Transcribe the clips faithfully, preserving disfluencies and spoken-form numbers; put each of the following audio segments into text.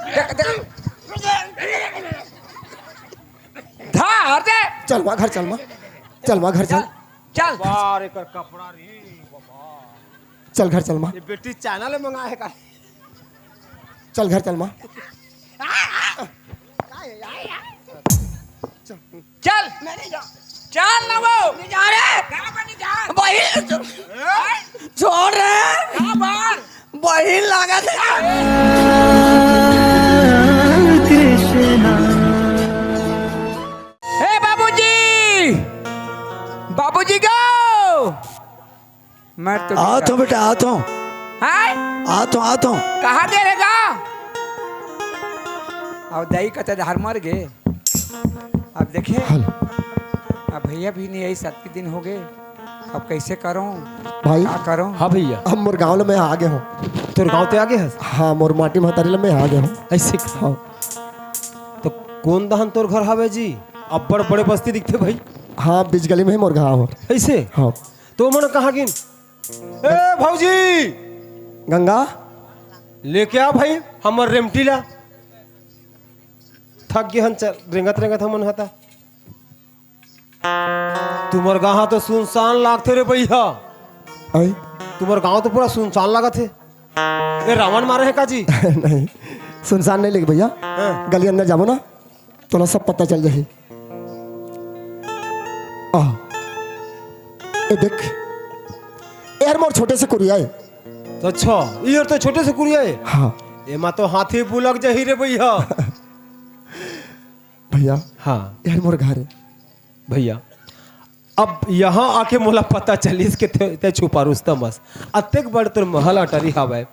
देख, देख। धर दे। चल माँ, घर चल माँ। चल माँ, घर चल। चल। बार एकर कपड़ा रे। चल घर चल माँ। ये बेटी चाइना ले मंगाए का? चल घर चल माँ। चल। मैं नहीं जा। चल ना वो। नहीं जा रे। कहाँ पर नहीं जा? भाई, हैं? छोड़ रे। कहाँ बाहर? बहिन लागत हे। कृष्णा। हे बाबूजी, बाबूजी गो। मैं तो आत हूँ बेटा, आत हूँ। हैं? आत हूँ, आत हूँ। कहाँ दे रहेगा? अब दाई कते धार मर गे। अब देखे, हेलो। अब भैया भी नहीं आई, सात के दिन हो गए। अब कैसे करूं? भाई, का करूं? हाँ भैया। अब मोर गांव ले मैं आ गया हूँ। तोर गांव ते आ गए हस? हाँ, मोर माटी महतारी ले मैं आ गया हूँ। ऐसे का? हाँ। तो कौन दहन तोर घर हवे जी? अब्बड़ बड़े बस्ती दिखथे भाई। हाँ, बीच गली में ही मोर गांव हो। ऐसे? हाँ। तो मन कहाँ गिन? ए भौजी, गंगा। लेके आ भाई हमर रेमटी ला। थक गे हन, चल, रेंगत रेंगत हमन हता। तुम्हर गांव तो सुनसान लागथे रे भैया। आई? तुम्हर गांव तो पूरा सुनसान लागत हे। ए, रावण मारे हे का जी? नहीं, सुनसान नहीं लगे भैया। हाँ। गली अंदर जाबो ना, तोला सब पता चल जाही। आ, ए देख, ए हर मोर छोटे से कुरिया हे। तो अच्छा, ये तो छोटे से कुरिया हे। हाँ। एमा तो हाथी बुलक जाही रे भैया। भैया। हाँ। यार मोर घर हे। भैया, अब यहाँ आके मोला पता चलिस के ते, ते छुपा रुस्तम हस। अतेक बड़ तोर महल अटारी हावय।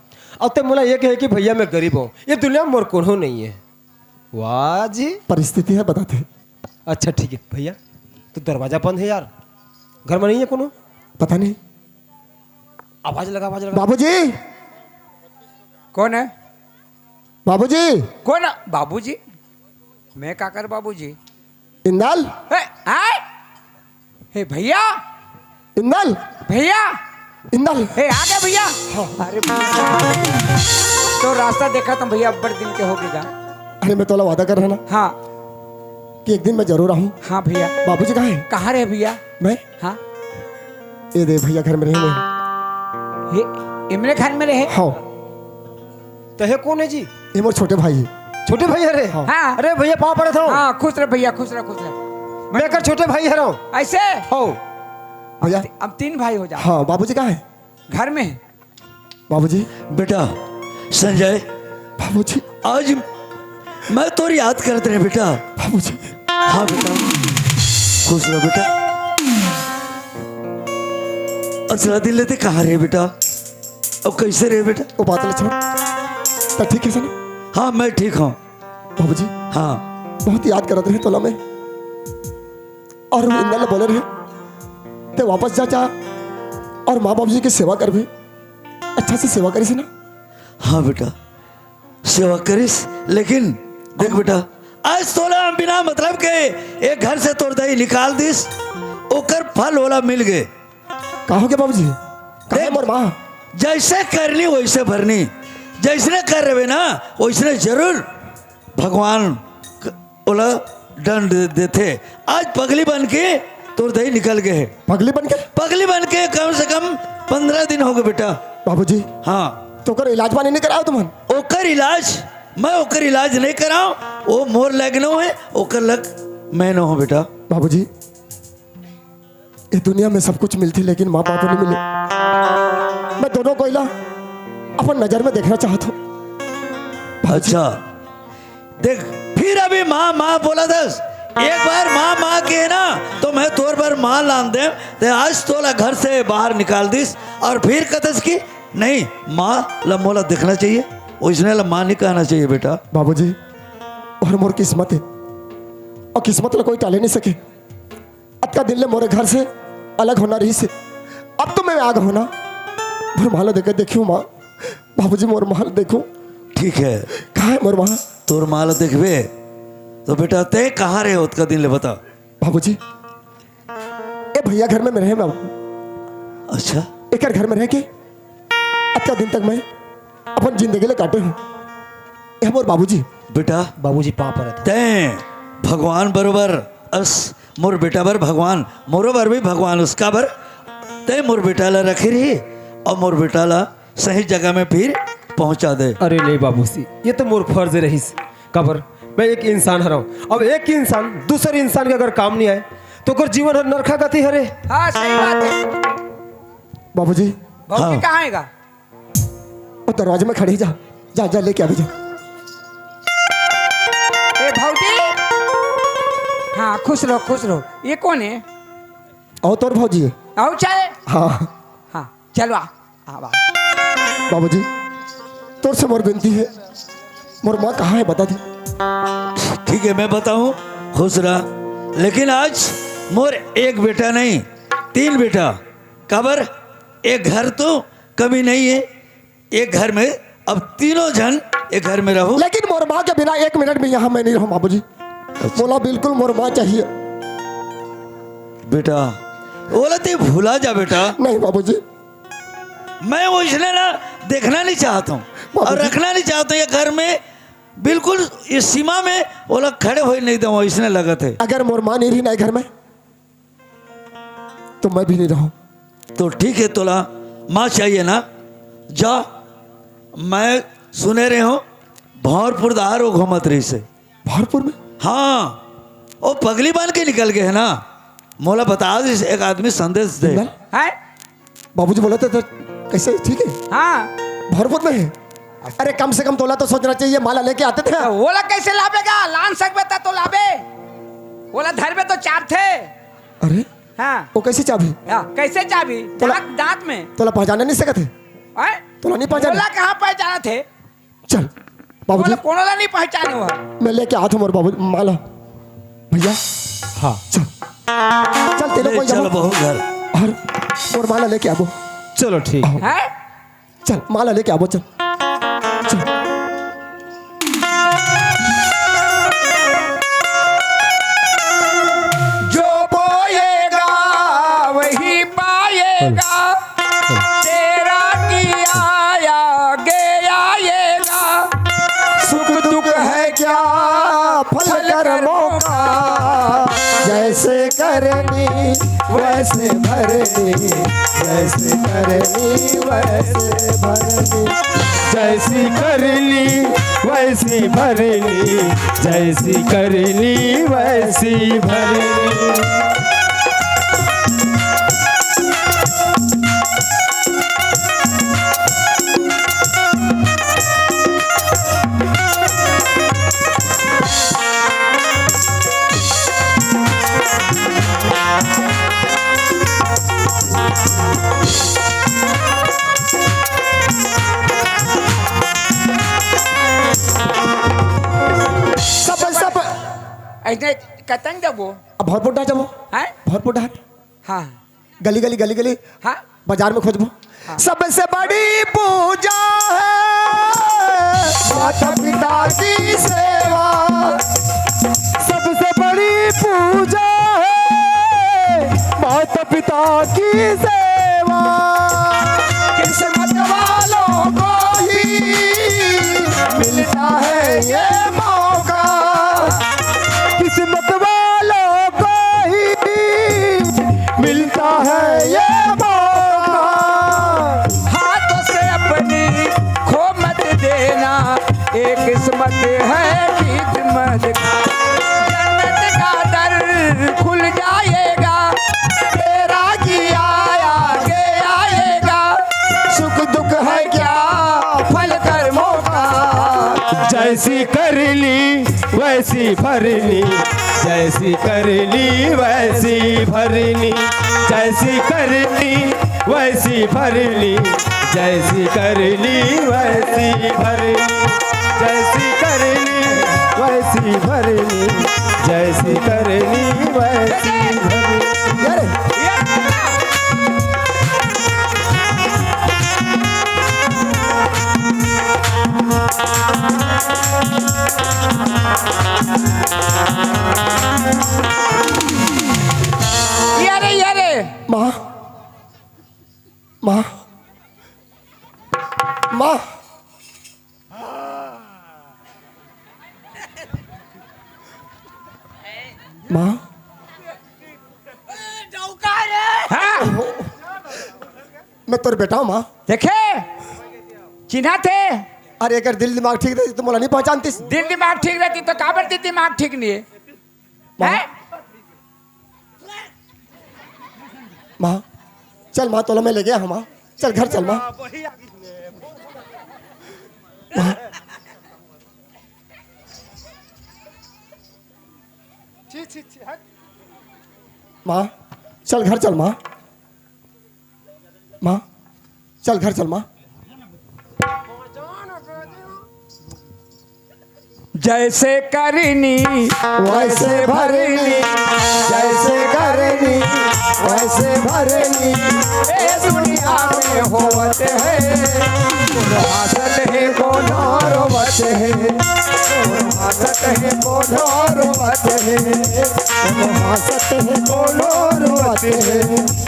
अब ते मोला ये कहे कि भैया मैं गरीब हूँ, ये दुनिया में मोर कोनो नहीं है। वाह जी। परिस्थिति हे, बताथे। अच्छा ठीक है भैया, तो दरवाजा बंद है यार, घर में नहीं है कोनो? पता नहीं। आवाज लगा, आवाज लगा। बाबूजी। कौन है? बाबूजी। कौन है? बाबूजी? मैं काकर बाबूजी? इंदल। ए, आय? हे भैया। इंदल। भैया। इंदल। हे, आ गया भैया। हाँ। अरे भैया। तो रास्ता देखा तो भैया, अब्बड़ दिन के हो गएगा। अरे, मैं तोला वादा कर रहा ना। हाँ। कि एक दिन मैं जरूर आऊँ। हाँ भैया। बाबूजी कहाँ है? कहाँ रहे भैया? मैं? हाँ। ये दे भैया, घर में रहे मैं। ये इमरे खान में रहे? हाँ। तहे कौन है जी? ये मोर छोटे भाई है। छोटे भाई, अरे। हाँ। हाँ। अरे भैया, पाँव पड़त हूँ। हाँ, खुश रह भैया, खुश रह, खुश रह। मैं एकर छोटे भाई हरौं। ऐसे? हो। भैया। अब ती-, अब तीन भाई हो जा। हाँ, बाबूजी कहाँ है? घर में है। बाबूजी। बेटा संजय। बाबूजी। आज मैं तोर याद करत रहे बेटा। बाबूजी। हाँ बेटा, खुश रह बेटा। अचला दिन लेते कहाँ रहे बेटा? अब कैसे रहे बेटा? वो बात ले छोड़। तो ठीक है ना? हाँ, मैं ठीक हूँ। बाबूजी। हाँ। बहुत याद करत रहे तोला मैं। और वो इंदल बोले रहे, ते वापस जा, जा और माँ बाबूजी की सेवा करबे, अच्छा से सेवा करिस ना। हाँ बेटा, सेवा करिस, लेकिन देख बेटा, आज तोला बिना मतलब के एक घर से तोर दाई निकाल दिस, ओकर फल ओला मिल गे। का हो गया बाबूजी? का है देख, मोर माँ? जैसे करनी वैसे भरनी, जैसने कर रहे ना वैसने जरूर भगवान क-, ओला दंड दे-, देथे। आज पगली बन के तोर दही निकल गए हे। पगली बन के? पगली बन के कम से कम पंद्रह दिन हो गए बेटा। बाबूजी। हाँ। तो ओकर इलाज पानी नहीं कराओ तुमन? ओकर इलाज, मैं ओकर इलाज नहीं कराओ, वो मोर लग न हो, ओकर लग मैं न हो बेटा। बाबूजी, ये दुनिया में सब कुछ मिलथे, लेकिन माँ बाप नहीं मिले। मैं दोनों कोई ला अपन नजर में देखना चाहत हूँ। अच्छा, देख, फिर अभी माँ, माँ बोला दस, एक बार माँ, माँ के ना, तो मैं तोर बर माँ लान दे, ते आज तोला घर से बाहर निकाल दिस, और फिर कतस की, नहीं, माँ ला मोला देखना चाहिए, ओइसने ला माँ नहीं कहना चाहिए बेटा। बाबूजी, और मोर किस्मत है, और किस्मत ला कोई टाले नहीं सके। अतका दिन ले मोरे घर से अलग होना रहिस हे। अब तो मैं आग होना। मोर माँ ला देखे, देखियो माँ। बाबूजी, मोर माँ ला देखो। ठीक है। कहाँ है मोर माँ? तोर माँ ला देखबे तो बेटा, ते कहाँ रहे ओतका दिन ले, बता। बाबूजी, ए भैया घर में मैं रहे मैं। अच्छा। एकर घर में रह के अतका दिन तक मैं अपन जिंदगी ले काटे हूँ। ये मोर बाबूजी। बेटा, बाबूजी पाँव परत हे। तैं भगवान बरोबर अस, मोर बेटा बर भगवान, मोरो बर भी भगवान अस, काबर तैं मोर बेटा ला रखे रही अउ मोर बेटा ला सही जगह में फिर पहुंचा दे। अरे नहीं बाबूजी, ये तो मोर फर्ज रहिस। काबर, मैं एक इंसान हरंव, अब एक इंसान दूसर इंसान के अगर काम नहीं आए, तो ओकर जीवन हर नरका गति हरे। हाँ, सही बात हे। बाबूजी। बाबूजी हाँ। कहाँ हे गा? वो दरवाजे में खड़ी, जा, जा, जा, लेके आबे, जा। ए भौजी, हाँ, खुश रहो, खुश रहो। ये कोन हे? अउ तोर भौजी हे। अउ चाहे? हाँ। हाँ, चलो आ, आ, आ। बाबूजी, तोर से मोर बिनती हे, मोर माँ कहाँ हे, बता दे। ठीक हे, मैं बताहूँ, खुश रह। लेकिन आज मोर एक बेटा नहीं, तीन बेटा। काबर, एक घर तो कमी नहीं हे, एक घर में अब तीनों झन एक घर में रहो। लेकिन मोर माँ के बिना एक मिनट भी यहाँ मैं नहीं रहूँ बाबूजी। मोला बिल्कुल मोर माँ चाहिए। बेटा, ओला तैं भुला जा बेटा। नहीं बाबूजी। मैं वो इसने ना देखना नहीं चाहता हूँ और बाबूजी। रखना नहीं चाहता हूँ ये घर में, बिल्कुल इस सीमा में ओला खड़े होए नहीं दूँ, इसने लगत हे। अगर मोर माँ नहीं रही ना घर में, तो मैं भी नहीं रहूं। तो ठीक हे, तोला माँ चाहिए ना, जा। मैं सुने रहे हूँ, भौरपुर दार वो घूमत रहिस हे। भौरपुर में? हाँ, वो पगली बन के निकल गए हे ना, मोला बता दिस, एक आदमी संदेश दे। बिमल? हैं? बाबूजी बोलत हे तो कैसे, ठीक हे? हाँ। भौरपुर में हे? अरे, कम से कम तोला तो सोचना चाहिए, माला लेके आते थे। तो ओला कैसे लाबे गा? लान सकबे त तो लाबे। ओला धरबे तो चाबथे। अरे, हाँ। वो कैसे चाबही? हाँ, कैसे चाबही? तोला दांत, दांत में। तोला पहचाने नहीं सकत हे? हैं? तोला नहीं पहचाने? ओला कहाँ पहचानत हे? चल, बाबूजी। ओला कोनो ला नहीं पहचाने वो। मैं लेके आत हूँ मोर बाबू, माला। भैया। हाँ। चल। चल, तेरे ले, कोई चल जाबो। बहू घर। और मोर माला लेके आबो। चलो, ठीक। आओ। हैं? चल, माला लेके आबो, चल। चल। जो बोएगा, वही पाएगा। तेरा किया आगे आएगा। सुख दुख है क्या फल कर्मों का। जैसे करनी वैसे भरनी, जैसे करनी वैसे भरनी। जैसी करनी वैसी भरनी, जैसी करनी वैसी भरनी। सब, सब। ऐसे कतन जाबो? अब भरपुर डहर जाबो। हैं? भरपुर डहर। हाँ। गली, गली, गली, गली। हाँ। बाजार में खोजबो। हाँ। सबसे बड़ी पूजा है माता पिता की सेवा। सबसे बड़ी पूजा है माता पिता की सेवा। किस्मत वालों को ही मिलता है ये मौका। किस्मत वालों को ही मिलता है ये मौका। हाथों से अपनी खो मत देना, ये किस्मत है खिदमत का। जन्नत का दर खुल जाएगा, तेरा किया आगे आएगा। सुख दुख है क्या फल कर्मों का। जैसी करनी वैसी भरनी, जैसी करनी वैसी भरनी, जैसी करनी वैसी भरनी, जैसी करनी वैसी भरनी, जैसी करनी वैसी भरनी, जैसी करनी वैसी भरनी। अरे! ये रे, ये रे। माँ, माँ, माँ। माँ, हाँ? मैं तोर बेटा हूँ माँ। देखे, चिन्हा थे। अरे अगर दिल दिमाग ठीक रहती तो मोला नहीं पहचानतीस। दिल दिमाग ठीक रहती तो काबर दिल दिमाग ठीक नहीं है? माँ, हैं? माँ, चल माँ, तोला मैं ले गया हूँ माँ। चल घर चल माँ। माँ, छी, छी, छी, हट। माँ, चल घर चल माँ। माँ, चल घर चल माँ। जैसे करनी वैसे भरनी, जैसे करनी वैसे भरनी। ए दुनिया में होवत है, कोनो हंसत है कोनो रोवत है, कोनो हंसत है कोनो रोवत है, कोनो हंसत है कोनो रोवत है।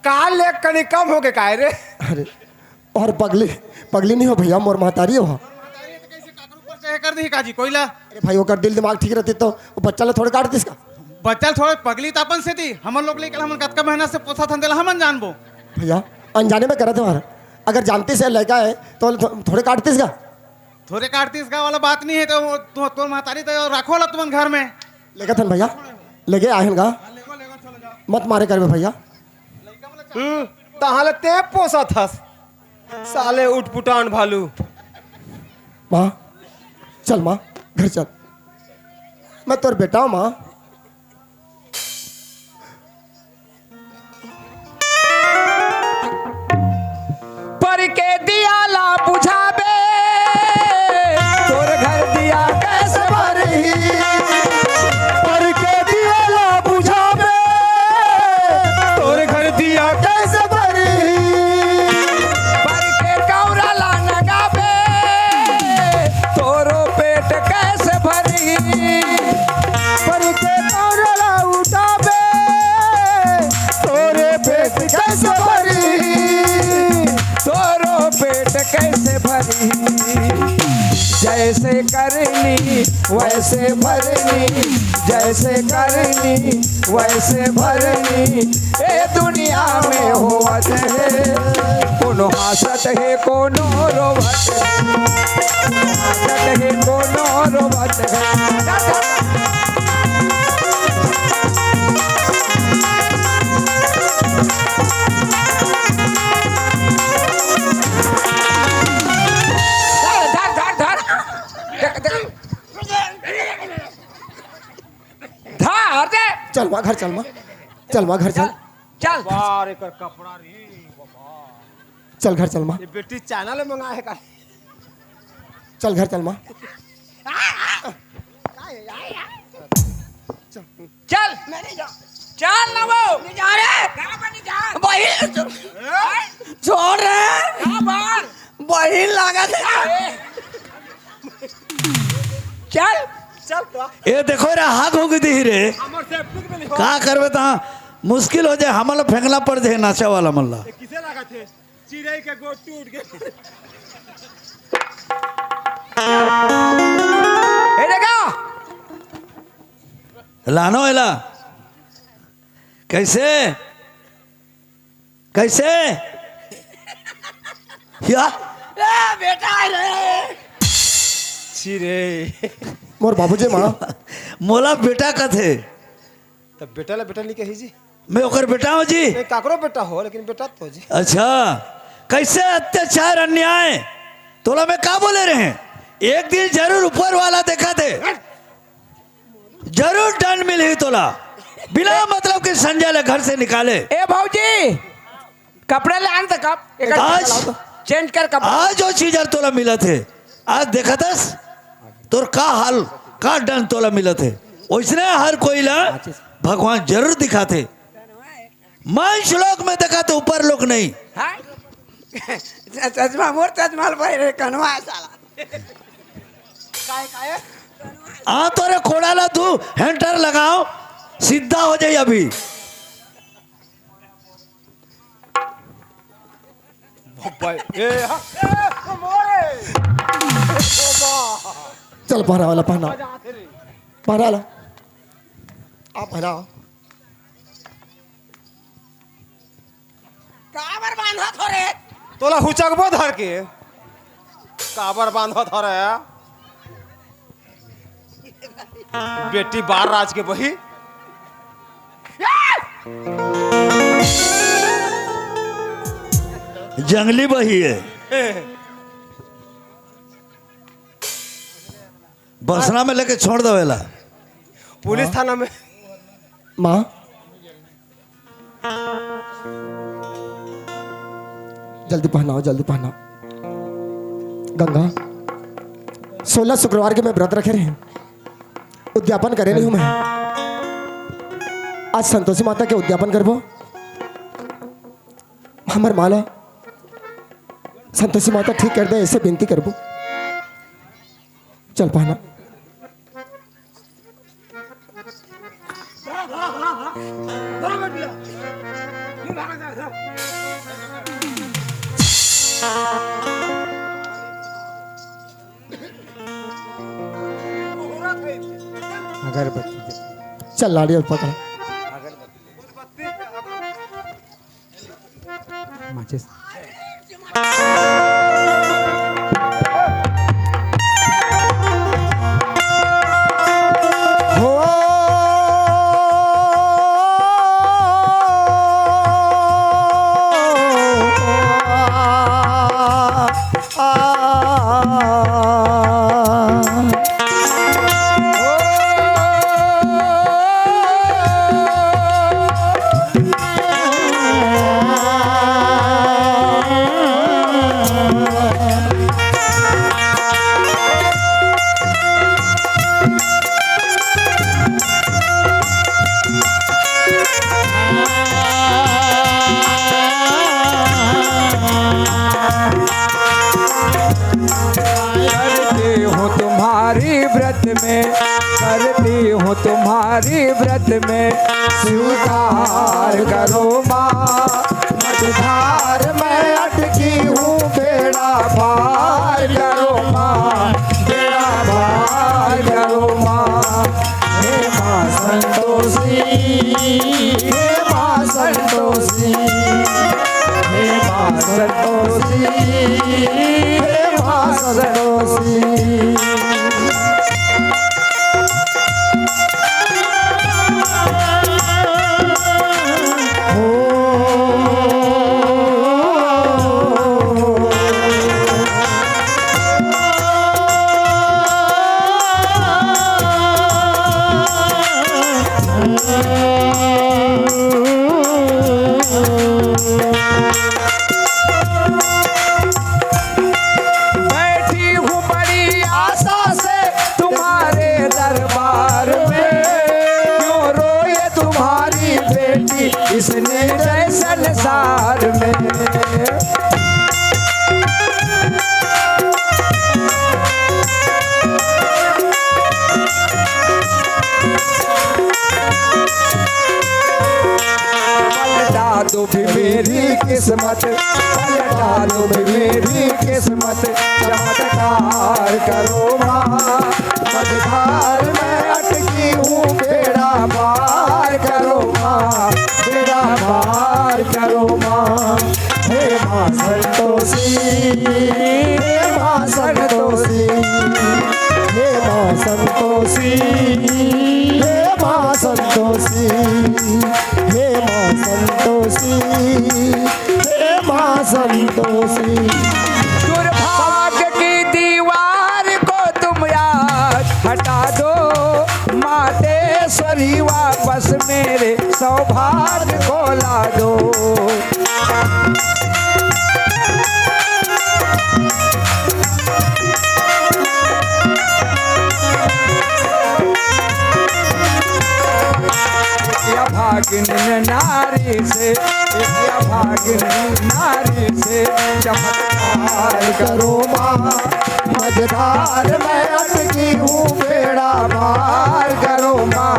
का ले कनी कम हो के काय रे? अरे, और पगली, पगली नहीं हो भैया, मोर महतारी हो। कर दे काजी कोई ला। अरे भाई, ओकर दिल दिमाग ठीक रहती तो वो बच्चा ला थोड़े काट दिस का? बच्चा ला थोड़े, पगली तो अपन से थी, हमन लोग लेकर हमन कतका मेहनत से पोसा थन, तेला हमन जानबो। भैया, अनजाने में करत हमार, अगर जानती से लड़का है तो थो-, थोड़े काटतीस का? थोड़े काटतीस का वाला बात नहीं है, तो वो तो, तोर महतारी तो रखो ला तुमन घर में। लेके थन भैया, लेके आए हन गा। मत मारे करबे भैया। हम्म, तहां ले ते पोसा थस, साले उठपुटान भालू। माँ, चल माँ, घर चल। मैं तोर बेटा हूँ माँ। पर के दिया ला बुझाबे, तोर घर दिया कैसे भरही? पर के दिया ला बुझाबे, तोर घर दिया कैसे भरही? पर के कौरा ला नगाबे, तोरो पेट कैसे भरही? पर के कौरा ला उठाबे, तोरे पेट कैसे भरही? तोरो पेट कैसे भरही? जैसे करनी वैसे भरनी, जैसे करनी वैसे भरनी। ए दुनिया में होवत है, कोनो हंसत है कोनो रोवत है, कोनो हंसत है कोनो रोवत है। धर, धर, धर, धर। देख, देख। धर दे। चल माँ, घर चल माँ। चल माँ, घर चल। चल। बार एकर कपड़ा रे बाबा। चल घर चल माँ। ये बेटी चाइना ले मंगाए का? चल घर चल माँ। चल। मैं नहीं जा। चल ना वो। नहीं जा रे। कहाँ पर नहीं जा? वही। छोड़ रे। कहाँ बाहर? वही लागत है। चल। चल तो। ए देखो रे, हाथ हो गई दी रे। हमर से कुछ भी नहीं हो। का करबे ता? मुश्किल हो जाए, हमला फेंकना पड़ जाए नाचा वाला मल्ला। ये किसे लागत है? चिड़ै के गोड़ टूट गए। ए देखा। लानो एला। कैसे? कैसे? क्या? ए, बेटा रे। छी रे। मोर बाबूजी माँ। मोला बेटा कथे। तब बेटा ला बेटा नहीं कही जी। मैं ओकर बेटा हूँ जी। नहीं, काकरो बेटा हो, लेकिन बेटा तो जी। अच्छा, कैसे अत्याचार अन्याय? तोला मैं का बोले रहे? एक दिन जरूर ऊपर वाला देखा थे, जरूर दंड मिलही तोला। बिना मतलब के संजय ला घर से निकाले। ए भौजी, कपड़ा ले आन त कब? एकर आज, कपड़ा लाओ तो। चेंज कर कपड़ा। आज जो चीज हर तोला मिलत हे, आज देखतस तोर का हाल, का दंड तोला मिलत हे। ओइसने हर कोई ला भगवान जरूर दिखाथे। मैं श्लोक में देखा तो ऊपर लोग नहीं। हाँ? चश्मा मोर चश्मा ल पहिरे कनवा हे साला। काय, काय? आ तोरे खोड़ा ला तू हैंटर लगाओ, सीधा हो जाई अभी। बाबा, ए, हा, ए, मोरे। बाबा। चल, पहरा वाला, पहना। पहरा वाला। आप पहराओ। काबर बांधत हो रे? तोला हुचकबो धर के। काबर बांधत हो रे? बेटी बार राज के बही। जंगली बही है। बसना में लेके छोड़ देवेला। पुलिस थाना में। माँ, जल्दी पहनाओ, जल्दी पहनाओ। गंगा, सोलह शुक्रवार के मैं व्रत रखे रहे, उद्यापन करे नहीं हूँ मैं। आज संतोषी माता के उद्यापन करबो। हमर माँ ला संतोषी माता ठीक कर दे, ऐसे विनती करबो। चल पहना। अगरबत्ती। चल, लाड़ी और पकड़। माचिस। हो। करती हूँ तुम्हारी व्रत में, करती हूँ तुम्हारी व्रत में, स्वीकार करो माँ। मझधार में अटकी हूँ, बेड़ा पार करो माँ, बेड़ा पार करो माँ। हे माँ संतोषी, हे माँ संतोषी, हे माँ संतोषी, हे माँ संतोषी। बैठी हूँ बड़ी आशा से तुम्हारे दरबार में, क्यों रोए तुम्हारी बेटी इस निर्दय संसार में। पलटा दो भी मेरी किस्मत, पलटा दो भी मेरी किस्मत, चमत्कार करो माँ। मझधार में अटकी हूँ, बेड़ा पार करो माँ, बेड़ा पार करो माँ। हे माँ संतोषी, हे माँ संतोषी, हे माँ संतोषी, हे माँ संतोषी, हे माँ संतोषी, हे माँ संतोषी। दुर्भाग्य की दीवार को तुम आज हटा दो, मातेश्वरी वापस मेरे सौभाग्य को ला दो। या भागिन नारी से, या भागिन नारी से चमत्कार करो माँ। मझधार में अटकी हूँ, बेड़ा पार करो माँ,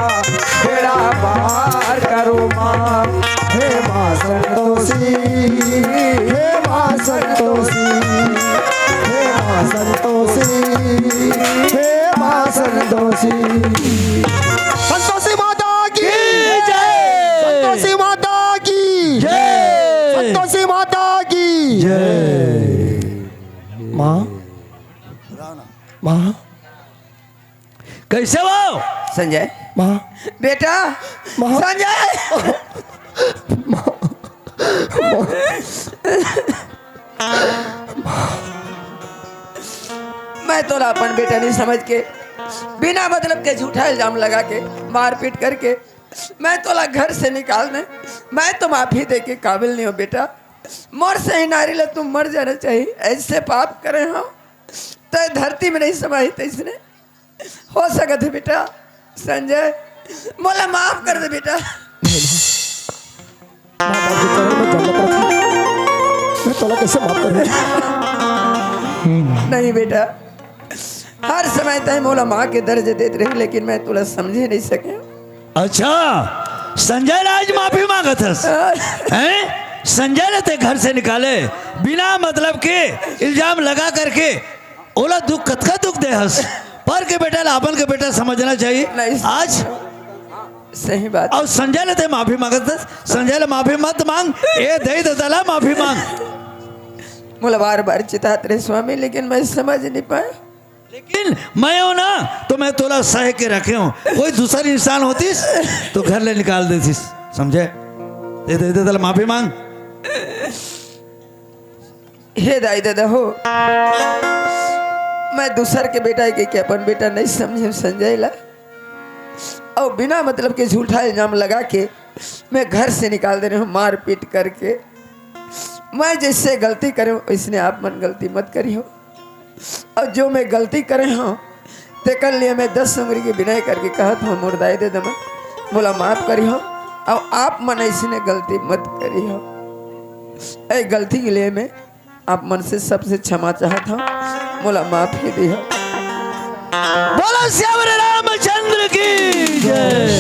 बेड़ा पार करो माँ। हे माँ संतोषी, हे माँ संतोषी, हे माँ संतोषी, हे माँ संतोषी। संतोषी माता की जय। संतोषी माता की जय। संतोषी माता की जय। माँ, माँ। कैसे हो? संजय। माँ। बेटा। माँ। संजय। माँ। मैं तोला अपन बेटा नहीं समझ के, बिना मतलब के झूठा इल्जाम लगा के, मारपीट करके मैं तोला घर से निकाल दे। मैं तो माफी दे के काबिल नहीं हो बेटा। मोर सही नारी ला तू मर जाना चाहिए। ऐसे पाप करे हो तो धरती में नहीं समाई। तैसने हो सकत हे बेटा। संजय, मोला माफ कर दे बेटा। माँ बाप के चरण में जन्नत रखी। मैं तोला कैसे माफ करूँ? नहीं बेटा, हर समय तय मोला माँ के दर्ज देत रही, लेकिन मैं तोला समझे नहीं सके। अच्छा, संजय ला आज माफी मांगत हस? हैं? संजय ला ते घर से निकाले, बिना मतलब के इल्जाम लगा करके, ओला दुख, कतका दुख दे हस। पर के बेटा ला अपन के बेटा समझना चाहिए। नहीं। आज सही बात। अउ संजय ला ते माफी मांगत हस, संजय ला माफी मत मांग, ए दई ददा ला माफी मांग। मोला बार बार चितात रहे स्वामी, लेकिन मैं समझ नहीं पाए। लेकिन मैं हूं ना, तो मैं तोला सह के रखे हूं। कोई दूसर इंसान होतिस तो घर ले निकाल देतिस, समझे? ए दई ददा ला माफी मांग। हे दाई ददा हो, मैं दूसर के बेटा के, के अपन बेटा नहीं समझे संजय ला, अउ बिना मतलब के झूठा इल्जाम लगा के मैं घर से निकाल दे रहे हूँ मारपीट करके। मैं जैसे गलती करे हूँ वैसने आप मन गलती मत करिहो। अउ जो मैं गलती करे हूँ तेकर लिए मैं दस उंगरी के बिनय करके कहत हूँ, मोर दाई ददा मन, मोला माफ करिहो, अउ आप मन ऐसने गलती मत करिहो। ए गलती के लिए मैं आप मन से सबसे क्षमा चाहत हूँ, मोला माफी दिहो। बोलो सियावर रामचंद्र की जय।